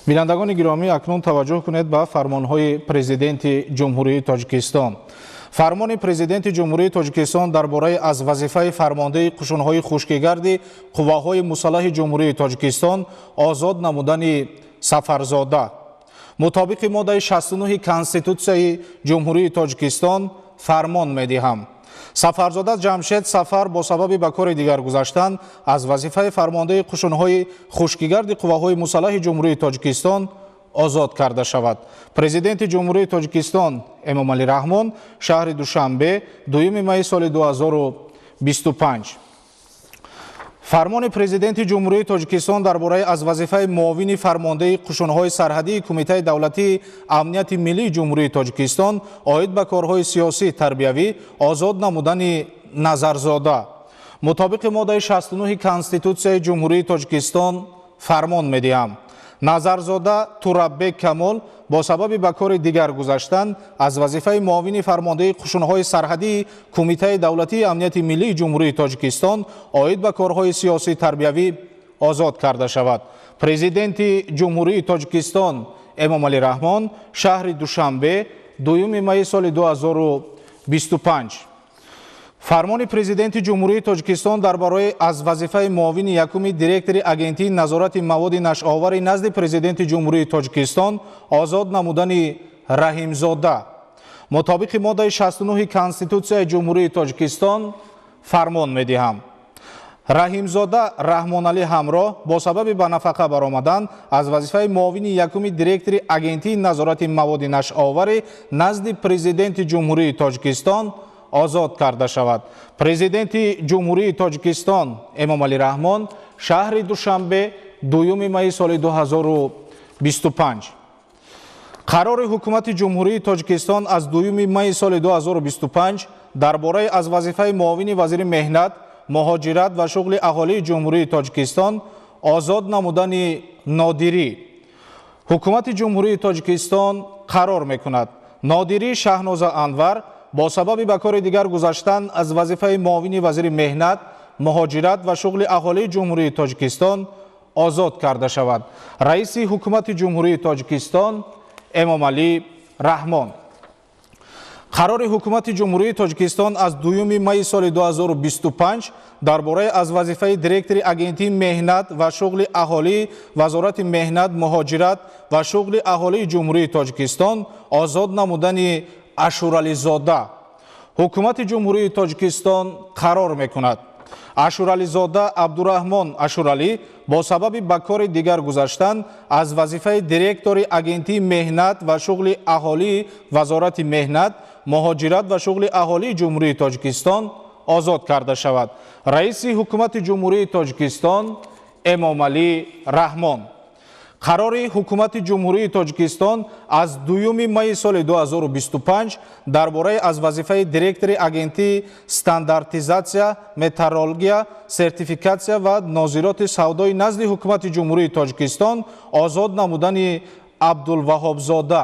Бинандагони гиромӣ, акнун таваҷҷӯҳ кунед ба фармонҳои Президенти Ҷумҳурии Тоҷикистон. Фармони Президенти Ҷумҳурии Тоҷикистон дар бораи аз вазифаи фармондеҳи қушунҳои хушкигарди Қувваҳои мусаллаҳи Ҷумҳурии Тоҷикистон озод намудани Сафарзода. Мутобиқи моддаи 69 Конститутсияи Ҷумҳурии Тоҷикистон фармон медиҳам. Сафарзода Ҷамшед Сафар бо сабаби ба кори дигар гузаштан аз вазифаи фармондеҳи қушунҳои хушкигарди Қувваҳои мусаллаҳи Ҷумҳурии Тоҷикистон озод карда шавад. Президенти Ҷумҳурии Тоҷикистон Эмомалӣ Раҳмон, шаҳри Душанбе, 2 майи соли 2025. Фармони Президенти Ҷумҳурии Тоҷикистон дар бораи аз вазифаи муовини фармондеҳи қушунҳои сарҳадии Кумитаи давлатии амнияти миллии Ҷумҳурии Тоҷикистон оид ба корҳои сиёсӣ тарбиявӣ озод намудани Назарзода. Мутобиқи моддаи 69 Конститутсияи Ҷумҳурии Тоҷикистон фармон медиҳам. Назарзода Тураббек Камол бо сабаби ба кори дигар гузаштан аз вазифаи муовини фармондеҳи қушунҳои сарҳадии Кумитаи давлатии амнияти миллии Ҷумҳурии Тоҷикистон оид ба корҳои сиёсӣ тарбиявӣ озод карда шавад. Президенти Ҷумҳурии Тоҷикистон Эмомалӣ Раҳмон, шаҳри Душанбе, 2 майи соли 2025. Фармони Президенти Ҷумҳурии Тоҷикистон дар бораи аз вазифаи муовини якуми директори Агентии назорати маводи нашъаовари назди Президенти Ҷумҳурии Тоҷикистон озод намудани Раҳимзода. Мутобиқи моддаи 69 Конститутсияи Ҷумҳурии Тоҷикистон фармон медиҳам. Раҳимзода Раҳмоналӣ ҳамроҳ бо сабаби ба нафақа баромадан аз вазифаи муовини якуми директори Агентии назорати маводи нашъаовари назди Президенти Ҷумҳурии Тоҷикистон озод карда шавад. Президенти Ҷумҳурии Тоҷикистон Эмомалӣ Раҳмон, шаҳри Душанбе, 2 майи соли 2025. Қарори Ҳукумати Ҷумҳурии Тоҷикистон аз 2 майи соли 2025 дар бораи аз вазифаи муовини вазири меҳнат, муҳоҷират ва шуғли аҳолии Ҷумҳурии Тоҷикистон озод намудани Нодирӣ. Ҳукумати Ҷумҳурии Тоҷикистон қарор мекунад. Нодирӣ Шаҳноза Анвар бо сабаби ба кори дигар гузаштан аз вазифаи муовини вазири меҳнат, муҳоҷират ва шуғли аҳолии Ҷумҳурии Тоҷикистон озод карда шавад. Раиси Ҳукумати Ҷумҳурии Тоҷикистон Эмомалӣ Раҳмон. Қарори Ҳукумати Ҷумҳурии Тоҷикистон аз 2 майи соли 2025 дар бораи аз вазифаи директори Агентии меҳнат ва шуғли аҳолии Вазорати меҳнат, муҳоҷират ва шуғли аҳолии Ҷумҳурии Тоҷикистон озод намудани Ашурализода. Ҳукумати Ҷумҳурии Тоҷикистон қарор мекунад. Ашурализода Абдураҳмон Ашуралӣ бо сабаби ба кори дигар гузаштан аз вазифаи директори Агентии меҳнат ва шуғли аҳолии Вазорати меҳнат, муҳоҷират ва шуғли аҳолии Ҷумҳурии Тоҷикистон озод карда шавад. Раиси Ҳукумати Ҷумҳурии Тоҷикистон Эмомалӣ Раҳмон. Қарори Ҳукумати Ҷумҳурии Тоҷикистон аз 2 майи соли 2025 дар бораи аз вазифаи директори Агентии стандартизатсия, метрология, сертификатсия ва нозироти савдои назди Ҳукумати Ҷумҳурии Тоҷикистон озод намудани Абдулваҳобзода.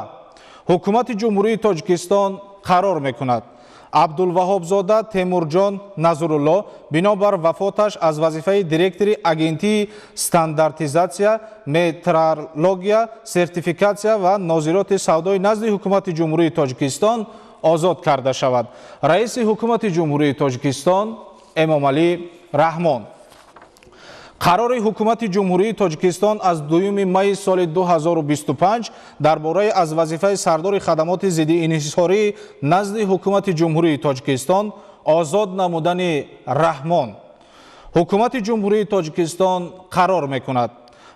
Ҳукумати Ҷумҳурии Тоҷикистон қарор мекунад. Абдулваҳобзода Темурҷон Назрулло бинобар вафоташ аз вазифаи директори Агентии стандартизатсия, метрология, сертификатсия ва нозироти савдои назди Ҳукумати Ҷумҳурии Тоҷикистон озод карда шавад. Раиси Ҳукумати Ҷумҳурии Тоҷикистон Эмомалӣ Раҳмон. Қарори Ҳукумати Ҷумҳурии Тоҷикистон аз 2 майи соли 2025 дар бораи аз вазифаи сардори хадамоти зидди инҳисорӣ назди Ҳукумати Ҷумҳурии Тоҷикистон озод намудани Раҳмон. Ҳукумати Ҷумҳурии Тоҷикистон қарор мекунад.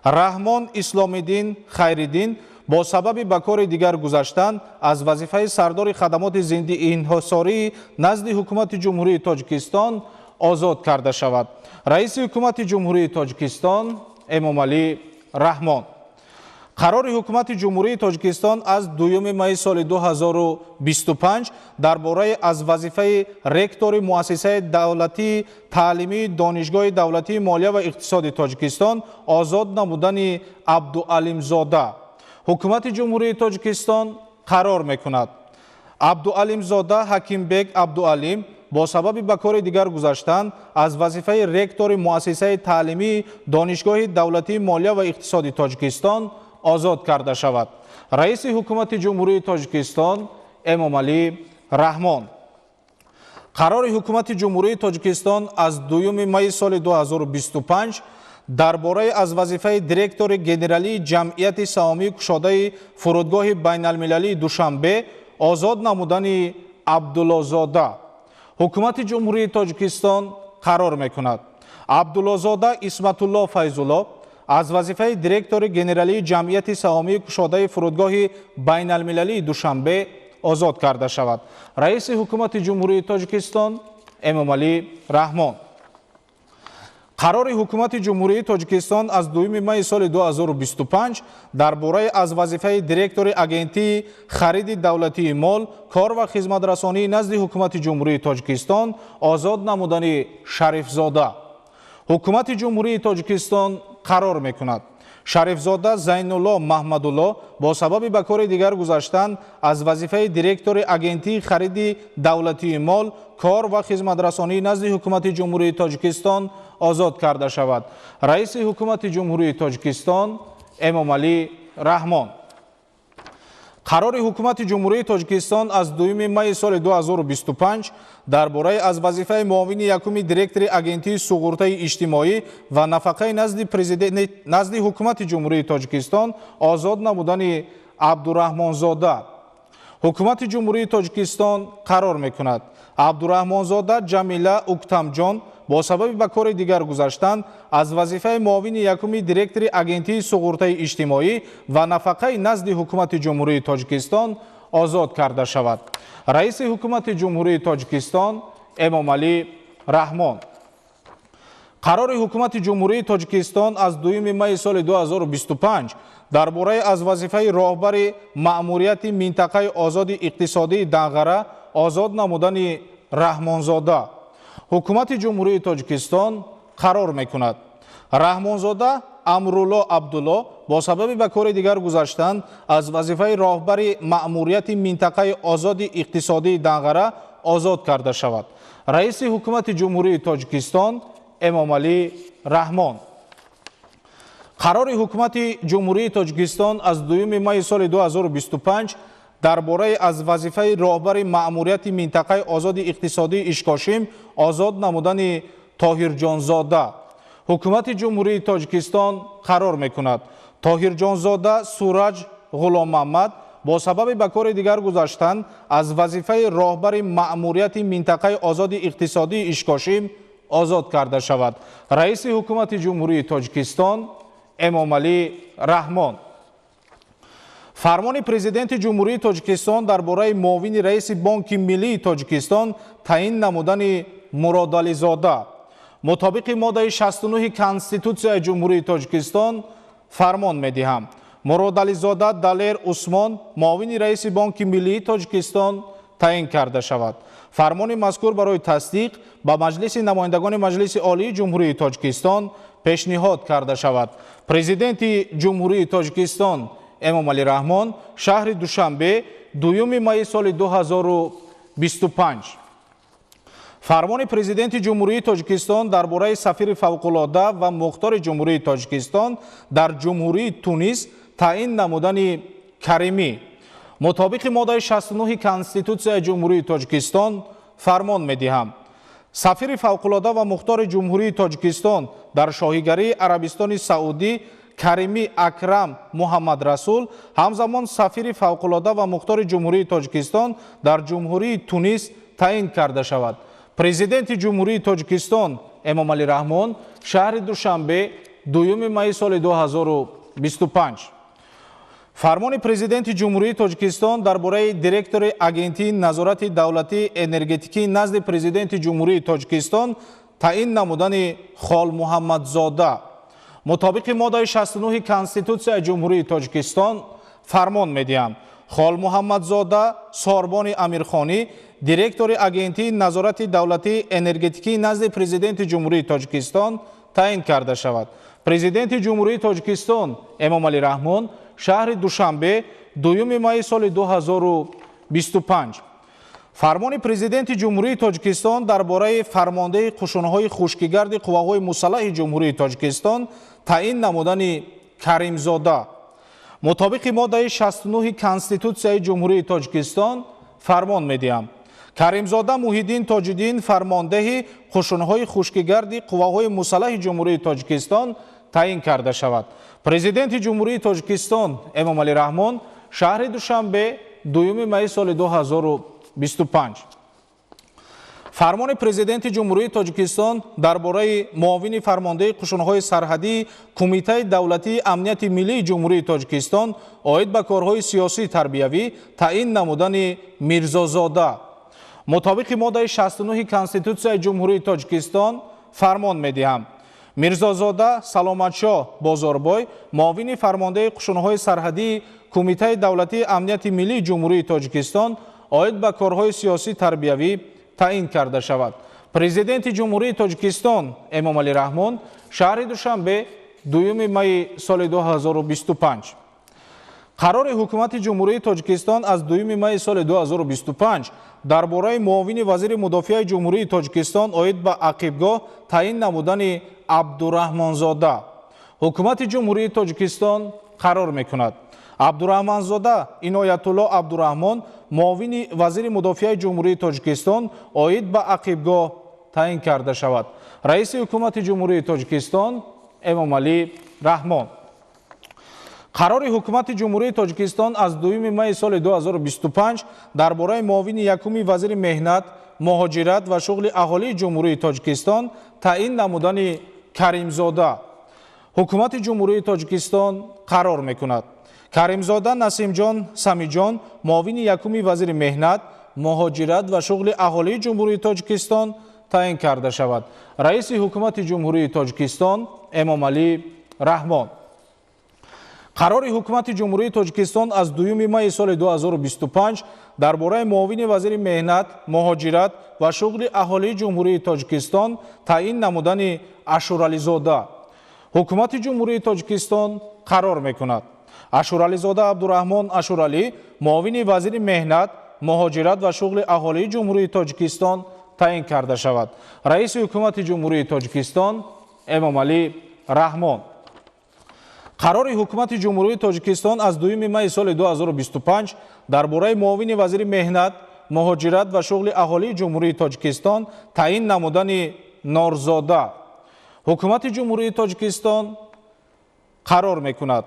Раҳмон Исломиддин Хайриддин бо сабаби ба кори дигар гузаштан аз вазифаи сардори хадамоти зидди инҳисорӣ назди Ҳукумати Ҷумҳурии Тоҷикистон озод карда шавад. Раиси Ҳукумати Ҷумҳурии Тоҷикистон Эмомалӣ Раҳмон. Қарори Ҳукумати Ҷумҳурии Тоҷикистон аз 2 майи соли 2025 дар бораи аз вазифаи ректори Муассисаи давлатии таълимии Донишгоҳи давлатии молия ва иқтисоди Тоҷикистон озод намудани Абдуалимзода. Ҳукумати Ҷумҳурии Тоҷикистон қарор мекунад. Абдуалимзода Ҳакимбек Абдуалим бо сабаби ба кори дигар гузаштан аз вазифаи ректори Муассисаи таълимии Донишгоҳи давлатии молия ва иқтисоди Тоҷикистон озод карда шавад. Раиси Ҳукумати Ҷумҳурии Тоҷикистон Эмомалӣ Раҳмон. Қарори Ҳукумати Ҷумҳурии Тоҷикистон аз 2 майи соли 2025 дар бораи аз вазифаи директори генералии ҷамъияти саҳомии кушодаи фурудгоҳи байналмилалии Душанбе озод намудани Абдуллозода. Ҳукумати Ҷумҳурии Тоҷикистон қарор мекунад: Абдуллозода Исматулло Файзулло аз вазифаи директори генералии ҷамъияти саҳомии кушодаи фурудгоҳи байналмилалии Душанбе озод карда шавад. Раиси Ҳукумати Ҷумҳурии Тоҷикистон Эмомалӣ Раҳмон. Қарори Ҳукумати Ҷумҳурии Тоҷикистон аз 2 майи соли 2025 дар бораи аз вазифаи директори Агентии хариди давлатии мол, кор ва хизматрасонии назди Ҳукумати Ҷумҳурии Тоҷикистон озод намудани Шарифзода. Ҳукумати Ҷумҳурии Тоҷикистон қарор мекунад: Шарифзода Зайнулло Маҳмадулло бо сабаби ба кори дигар гузаштан аз вазифаи директори Агентии хариди давлатии мол, кор ва хизматрасонии назди Ҳукумати Ҷумҳурии Тоҷикистон озод карда шавад. Раиси Ҳукумати Ҷумҳурии Тоҷикистон Эмомалӣ Раҳмон. Қарори Ҳукумати Ҷумҳурии Тоҷикистон аз 2 майи соли 2025 дар бораи аз вазифаи муовини якуми директори Агентии суғуртаи иҷтимоӣ ва нафақаи назди Ҳукумати Ҷумҳурии Тоҷикистон озод намудани Абдураҳмонзода. Ҳукумати Ҷумҳурии Тоҷикистон қарор мекунад: Абдураҳмонзода Ҷамила Уктамҷон бо сабаби ба кори дигар гузаштан аз вазифаи муовини якуми директори Агентии суғуртаи иҷтимоӣ ва нафақаи назди Ҳукумати Ҷумҳурии Тоҷикистон озод карда шавад. Раиси Ҳукумати Ҷумҳурии Тоҷикистон Эмомалӣ Раҳмон. Қарори Ҳукумати Ҷумҳурии Тоҷикистон аз 2 майи соли 2025 дар бораи аз вазифаи роҳбари маъмурияти минтақаи озоди иқтисодии Данғара озод намудани Раҳмонзода. Ҳукумати Ҷумҳурии Тоҷикистон қарор мекунад: Раҳмонзода Амрулло Абдулло бо сабаби ба кори дигар гузаштан аз вазифаи роҳбари маъмурияти минтақаи озоди иқтисодии Данғара озод карда шавад. Раиси Ҳукумати Ҷумҳурии Тоҷикистон Эмомалӣ Раҳмон. Қарори Ҳукумати Ҷумҳурии Тоҷикистон аз 2 майи соли 2025 дар бораи аз вазифаи роҳбари маъмурияти минтақаи озоди иқтисодии Ишкошим озод намудани Тоҳирҷонзода. Ҳукумати Ҷумҳурии Тоҷикистон қарор мекунад: Тоҳирҷонзода Сураҷ Ғуломмаҳмад бо сабаби ба кори дигар гузаштан аз вазифаи роҳбари маъмурияти минтақаи озоди иқтисодии Ишкошим озод карда шавад. Раиси Ҳукумати Ҷумҳурии Тоҷикистон Эмомалӣ Раҳмон. Фармони Президенти Ҷумҳурии Тоҷикистон дар бораи муовини раиси Бонки Миллии Тоҷикистон таъин намудани Муродализода. Мутобиқи моддаи 69 Конститутсияи Ҷумҳурии Тоҷикистон фармон медиҳам: Муродализода Далер Усмон муовини раиси Бонки Миллии Тоҷикистон таъин карда шавад. Фармони мазкур барои тасдиқ ба Маҷлиси намояндагони Маҷлиси Олии Ҷумҳурии Тоҷикистон пешниҳод карда шавад. Президенти Ҷумҳурии Тоҷикистон Эмомалӣ Раҳмон, шаҳри Душанбе, 2 майи соли 2025. Фармони Президенти Ҷумҳурии Тоҷикистон дар бораи сафири фавқулодда ва мухтори Ҷумҳурии Тоҷикистон дар Ҷумҳурии Тунис таъин намудани Каримӣ. Мутобиқи моддаи 69 Конститутсияи Ҷумҳурии Тоҷикистон фармон медиҳам: сафири фавқулодда ва мухтори Ҷумҳурии Тоҷикистон дар Шоҳигарии Арабистони Саудӣ Каримӣ Акрам Муҳаммадрасул ҳамзамон сафири фавқулодда ва мухтори Ҷумҳурии Тоҷикистон дар Ҷумҳурии Тунис таъин карда шавад. Президенти Ҷумҳурии Тоҷикистон Эмомалӣ Раҳмон, шаҳри Душанбе, 2 майи соли 2025. Фармони Президенти Ҷумҳурии Тоҷикистон дар бораи директори Агентии назорати давлатии энергетикии назди Президенти Ҷумҳурии Тоҷикистон таъин намудани Холмуҳаммадзода. Мутобиқи моддаи 69 Конститутсияи Ҷумҳурии Тоҷикистон фармон медиҳам: Холмуҳаммадзода Сорбони Амирхонӣ директори Агентии назорати давлатии энергетикии назди Президенти Ҷумҳурии Тоҷикистон таъин карда шавад. Президенти Ҷумҳурии Тоҷикистон Эмомалӣ Раҳмон, шаҳри Душанбе, 2 майи соли 2025. Фармони Президенти Ҷумҳурии Тоҷикистон дар бораи фармондеҳи қушунҳои хушкигарди Қувваҳои мусаллаҳи Ҷумҳурии Тоҷикистон таъин намудани Каримзода. Мутобиқи моддаи 69 Конститутсияи Ҷумҳурии Тоҷикистон фармон медиҳам. Каримзода Муҳиддин Тоҷиддин фармондеҳи қушунҳои хушкигарди қувваҳои мусаллаҳи Ҷумҳурии Тоҷикистон таъин карда шавад. Президенти Ҷумҳурии Тоҷикистон Эмомалӣ Раҳмон, шаҳри Душанбе, 2 майи соли 2025. Фармони Президенти Ҷумҳурии Тоҷикистон дар бораи муовини фармондеҳи қушунҳои сарҳадии Кумитаи давлатии амнияти миллии Ҷумҳурии Тоҷикистон оид ба корҳои сиёсӣ тарбиявӣ таъин намудани Мирзозода. Мутобиқи моддаи 69 Конститутсияи Ҷумҳурии Тоҷикистон фармон медиҳам. Мирзозода Саломатшоҳ Бозорбой муовини фармондеҳи қушунҳои сарҳадии Кумитаи давлатии амнияти миллии Ҷумҳурии Тоҷикистон оид ба корҳои сиёсӣ тарбиявӣ таъин карда шавад. Президенти Ҷумҳурии Тоҷикистон Эмомалӣ Раҳмон, шаҳри Душанбе, 2 майи соли 2025. Қарори Ҳукумати Ҷумҳурии Тоҷикистон аз 2 майи соли 2025 дар бораи муовини вазири мудофиаи Ҷумҳурии Тоҷикистон оид ба ақибгоҳ таъин намудани Абдураҳмонзода. Ҳукумати Ҷумҳурии Тоҷикистон қарор мекунад. Абдураҳмонзода Иноятулло Абдураҳмон муовини вазири мудофиаи Ҷумҳурии Тоҷикистон оид ба ақибгоҳ таъин карда шавад. Раиси Ҳукумати Ҷумҳурии Тоҷикистон Эмомалӣ Раҳмон. Қарори Ҳукумати Ҷумҳурии Тоҷикистон аз 2 майи соли 2025 дар бораи муовини якуми вазири меҳнат, муҳоҷират ва шуғли аҳолии Ҷумҳурии Тоҷикистон таъин намудани Каримзода. Ҳукумати Ҷумҳурии Тоҷикистон қарор мекунад. Каримзода Насимҷон Самиҷон муовини якуми вазири меҳнат, муҳоҷират ва шуғли аҳолии Ҷумҳурии Тоҷикистон таъин карда шавад. Раиси Ҳукумати Ҷумҳурии Тоҷикистон Эмомалӣ Раҳмон. Қарори Ҳукумати Ҷумҳурии Тоҷикистон аз 2 майи соли 2025 дар бораи муовини вазири меҳнат, муҳоҷират ва шуғли аҳолии Ҷумҳурии Тоҷикистон таъин намудани Ашурализода. Ҳукумати Ҷумҳурии Тоҷикистон қарор мекунад. Ашурализода Абдураҳмон Ашуралӣ муовини вазири меҳнат, муҳоҷират ва шуғли аҳолии Ҷумҳурии Тоҷикистон таъин карда шавад. Раиси Ҳукумати Ҷумҳурии Тоҷикистон Эмомалӣ Раҳмон. Қарори Ҳукумати Ҷумҳурии Тоҷикистон аз 2 майи соли 2025 дар бораи муовини вазири меҳнат, муҳоҷират ва шуғли аҳолии Ҷумҳурии Тоҷикистон таъин намудани Норзода. Ҳукумати Ҷумҳурии Тоҷикистон қарор мекунад.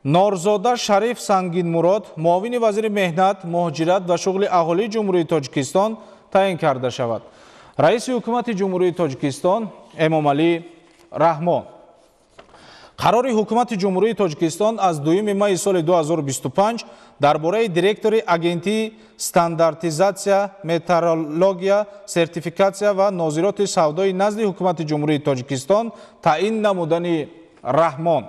Норзода Шариф Сангинмурод муовини вазири меҳнат, муҳоҷират ва шуғли аҳолии Ҷумҳурии Тоҷикистон таъин карда шавад. Раиси Ҳукумати Ҷумҳурии Тоҷикистон Эмомалӣ Раҳмон. Қарори Ҳукумати Ҷумҳурии Тоҷикистон аз 2 майи соли 2025 дар бораи директори Агентии стандартизатсия, метрология, сертификатсия ва нозироти савдои назди Ҳукумати Ҷумҳурии Тоҷикистон таъин намудани Раҳмон.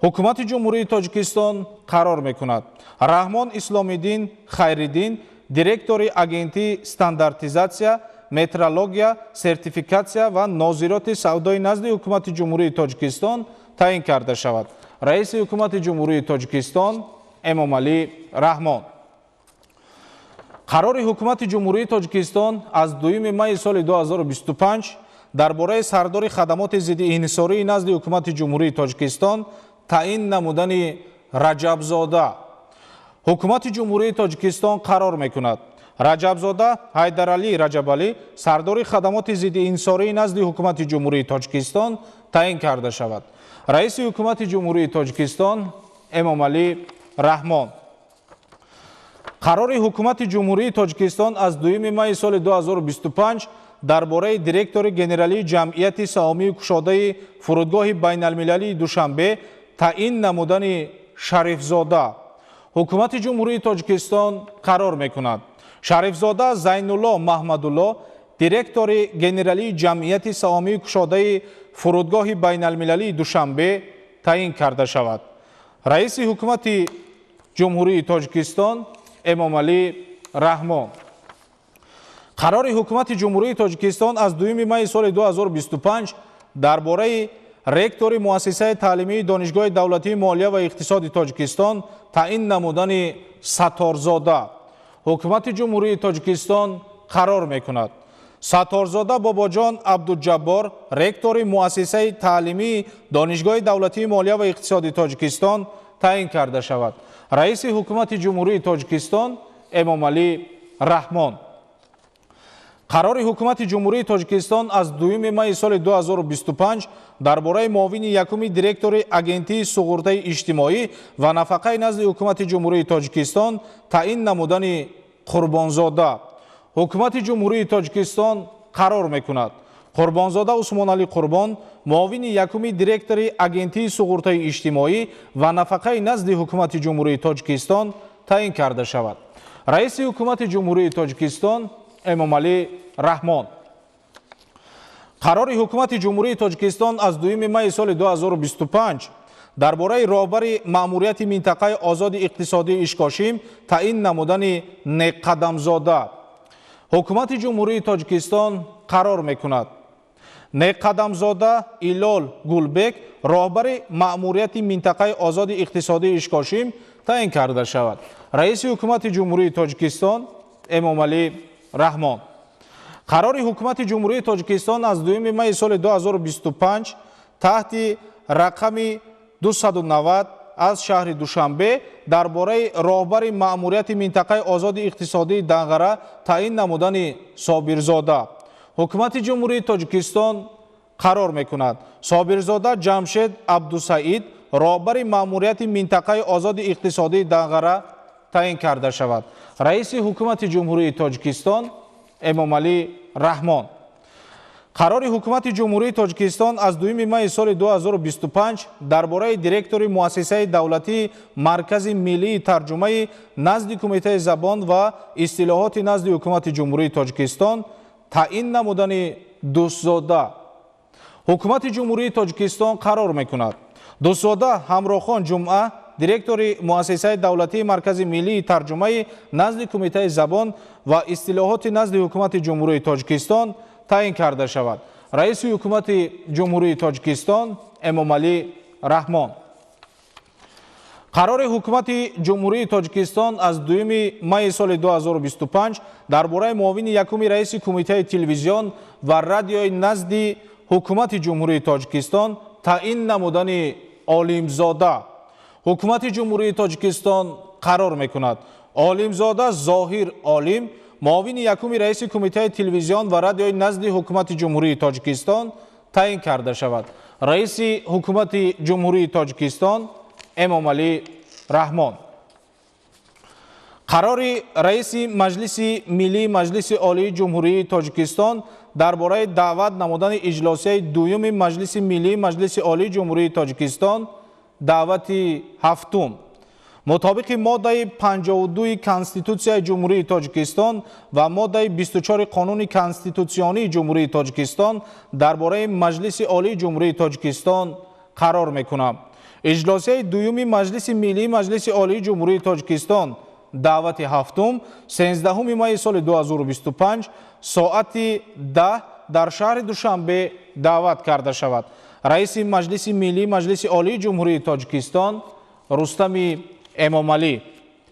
Ҳукумати Ҷумҳурии Тоҷикистон қарор мекунад. Раҳмон Исломиддин Хайриддин директори Агентии стандартизатсия, метрология, сертификатсия ва нозироти савдои назди Ҳукумати Ҷумҳурии Тоҷикистон таъин карда шавад. Раиси Ҳукумати Ҷумҳурии Тоҷикистон Эмомалӣ Раҳмон. Қарори Ҳукумати Ҷумҳурии Тоҷикистон аз 2 майи соли 2025 дар бораи сардори хадамоти зидди инҳисории назди Ҳукумати Ҷумҳурии Тоҷикистон таъин намудани Раҷабзода. Ҳукумати Ҷумҳурии Тоҷикистон қарор мекунад. Раҷабзода Ҳайдаралӣ Раҷабалӣ сардори хадамоти зидди инҳисории назди Ҳукумати Ҷумҳурии Тоҷикистон таъин карда шавад. Раиси Ҳукумати Ҷумҳурии Тоҷикистон Эмомалӣ Раҳмон. Қарори Ҳукумати Ҷумҳурии Тоҷикистон аз 2 майи соли 2025 дар бораи директори генералии ҷамъияти саҳомии кушодаи фурудгоҳи байналмилалии Душанбе таъин намудани Шарифзода. Ҳукумати Ҷумҳурии Тоҷикистон қарор мекунад. Шарифзода Зайнулло Маҳмадулло директори генералии ҷамъияти саҳомии кушодаи фурудгоҳи байналмилалии Душанбе таъин карда шавад. Раиси Ҳукумати Ҷумҳурии Тоҷикистон Эмомалӣ Раҳмон. Қарори Ҳукумати Ҷумҳурии Тоҷикистон аз 2 майи соли 2025 дар бораи ректори Муассисаи таълимии Донишгоҳи давлатии молия ва иқтисоди Тоҷикистон таъин намудани Сатторзода. Ҳукумати Ҷумҳурии Тоҷикистон қарор мекунад. Сатторзода Бобоҷон Абдуҷаббор, ректори муассисаи таълимии Донишгоҳи давлатии молия ва иқтисоди Тоҷикистон таъин карда шавад. Раиси Ҳукумати Ҷумҳурии Тоҷикистон Эмомалӣ Раҳмон. Қарори Ҳукумати Ҷумҳурии Тоҷикистон аз 2 майи соли 2025 дар бораи муовини якуми директори Агентии суғуртаи иҷтимоӣ ва нафақаи назди Ҳукумати Ҷумҳурии Тоҷикистон таъин намудани Қурбонзода. Ҳукумати Ҷумҳурии Тоҷикистон қарор мекунад. Қурбонзода Усмоналӣ Қурбон, муовини якуми директори Агентии суғуртаи иҷтимоӣ ва нафақаи назди Ҳукумати Ҷумҳурии Тоҷикистон таъин карда шавад. Раиси Ҳукумати Ҷумҳурии Тоҷикистон Эмомалӣ Раҳмон. Қарори Ҳукумати Ҷумҳурии Тоҷикистон аз 2 майи соли 2025 дар бораи роҳбари маъмурияти минтақаи озоди иқтисодии Ишкошим таъин намудани Неққадамзода. Ҳукумати Ҷумҳурии Тоҷикистон қарор мекунад. Неққадамзода Илол Гулбек роҳбари маъмурияти минтақаи озоди иқтисодии Ишкошим таъин карда шавад. Раиси Ҳукумати Ҷумҳурии Тоҷикистон Эмомалӣ Раҳмон. Қарори Ҳукумати Ҷумҳурии Тоҷикистон аз 2 майи соли 2025 таҳти рақами 290 аз шаҳри Душанбе дар бораи роҳбари маъмурияти минтақаи озоди иқтисодии Данғара таъин намудани Собирзода. Ҳукумати Ҷумҳурии Тоҷикистон қарор мекунад. Собирзода Ҷамшед Абдусаид роҳбари маъмурияти минтақаи озоди иқтисодии Данғара таъин карда шавад. Раиси Ҳукумати Ҷумҳурии Тоҷикистон Эмомалӣ Раҳмон. Қарори Ҳукумати Ҷумҳурии Тоҷикистон аз 2 майи соли 2025 дар бораи директори муассисаи давлатии Маркази миллии тарҷумаи назди Кумитаи забон ва истилоҳоти назди Ҳукумати Ҷумҳурии Тоҷикистон таъин намудани Дӯстзода. Ҳукумати Ҷумҳурии Тоҷикистон қарор мекунад. Дӯстзода Ҳамроҳхон Ҷумъа, директори муассисаи давлатии Маркази миллии тарҷумаи назди Кумитаи забон ва истилоҳоти назди Ҳукумати Ҷумҳурии Тоҷикистон таъин карда шавад. Раиси Ҳукумати Ҷумҳурии Тоҷикистон Эмомалӣ Раҳмон. Қарори Ҳукумати Ҷумҳурии Тоҷикистон аз 2 майи соли 2025 дар бораи муовини якуми раиси Кумитаи телевизион ва радиои назди Ҳукумати Ҷумҳурии Тоҷикистон таъин намудани Олимзода. Ҳукумати Ҷумҳурии Тоҷикистон қарор мекунад. Олимзода Зоҳир Олим, муовини якуми раиси Кумитаи телевизион ва радиои назди Ҳукумати Ҷумҳурии Тоҷикистон таъин карда шавад. Раиси Ҳукумати Ҷумҳурии Тоҷикистон Эмомалӣ Раҳмон. Қарори Раиси Маҷлиси Миллии Маҷлиси Олии Ҷумҳурии Тоҷикистон дар бораи даъват намудани иҷлосияи дуюми Маҷлиси Миллии Маҷлиси Олии Ҷумҳурии Тоҷикистон даъвати ҳафтум. Мутобиқи моддаи 52 Конститутсияи Ҷумҳурии Тоҷикистон ва моддаи 24 Қонуни Конститутсионии Ҷумҳурии Тоҷикистон дар бораи Маҷлиси Олии Ҷумҳурии Тоҷикистон қарор мекунам. Иҷлосияи дуюми Маҷлиси Миллии Маҷлиси Олии Ҷумҳурии Тоҷикистон даъвати ҳафтум 13 майи соли 2025 соати 10 дар шаҳри Душанбе даъват карда шавад. Раиси Маҷлиси Миллии Маҷлиси Олии Ҷумҳурии Тоҷикистон Рустами Эмомалӣ.